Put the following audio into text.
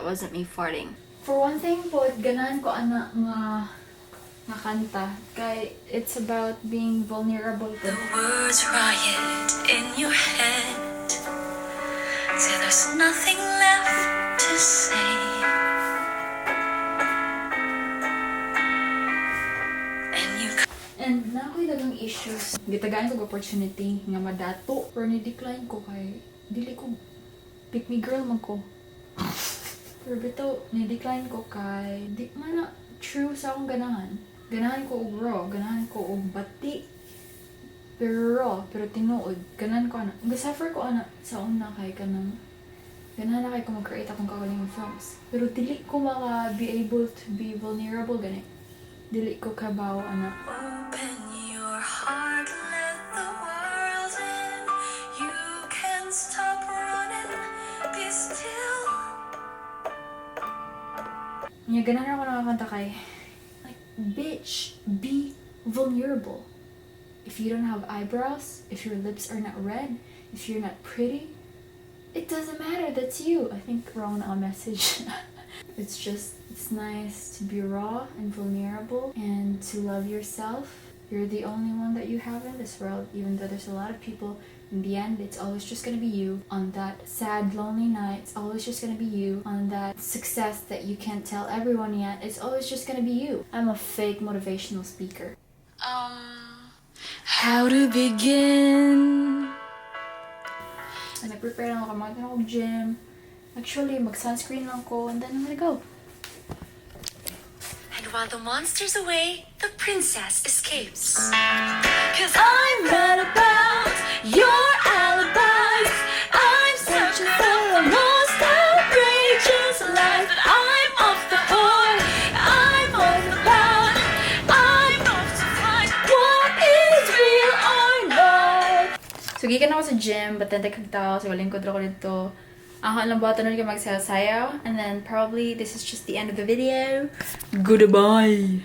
wasn't me farting. For one thing pod, ganahan ko ana nga kanta kay it's about being vulnerable pod. Words riot in your head till there's nothing left to say. And you And naa ko'y daghang issues. Gitagaan ko og opportunity nga madato pero ni-decline ko kay dili ko, pick me girl man ko. Pero bitaw ni-decline ko kay di man na true sa akong ganahan. Ganahan ko og raw, ganahan ko og bati. Pero raw, pero tinuod, ganahan ko ana. Gasuffer ko ana sa una kay kanang ganahan na kay ko mag-create akong kaugalingong films. Pero dili ko maka be able to be vulnerable gani. Dili ko kabaw ana. Open your heart, let the world in. You can stop running, be still. Nya ganahan ako nakakanta kay like, bitch, be vulnerable. If you don't have eyebrows, if your lips are not red, if you're not pretty, it doesn't matter. That's you. I think wrong na message. It's nice to be raw and vulnerable and to love yourself. You're the only one that you have in this world, even though there's a lot of people. In the end, it's always just gonna be you on that sad, lonely night. It's always just gonna be you on that success that you can't tell everyone yet. It's always just gonna be you. I'm a fake motivational speaker. How to begin? And nag-prepare lang ako, mag ako gym. Actually, mag-sunscreen lang ko and then I'm gonna go. And while the monster's away, the princess escapes. 'Cause I'm mad about your alibis. I'm searching for the most outrageous lies. But I'm off the hook. I'm off the bound. I'm off to find what is real or not. So, gikan ako sa gym, but then daghang tao, so lingkod ra ko didto. Ako lang buhaton nun kay magsayaw. And then probably this is just the end of the video. Goodbye!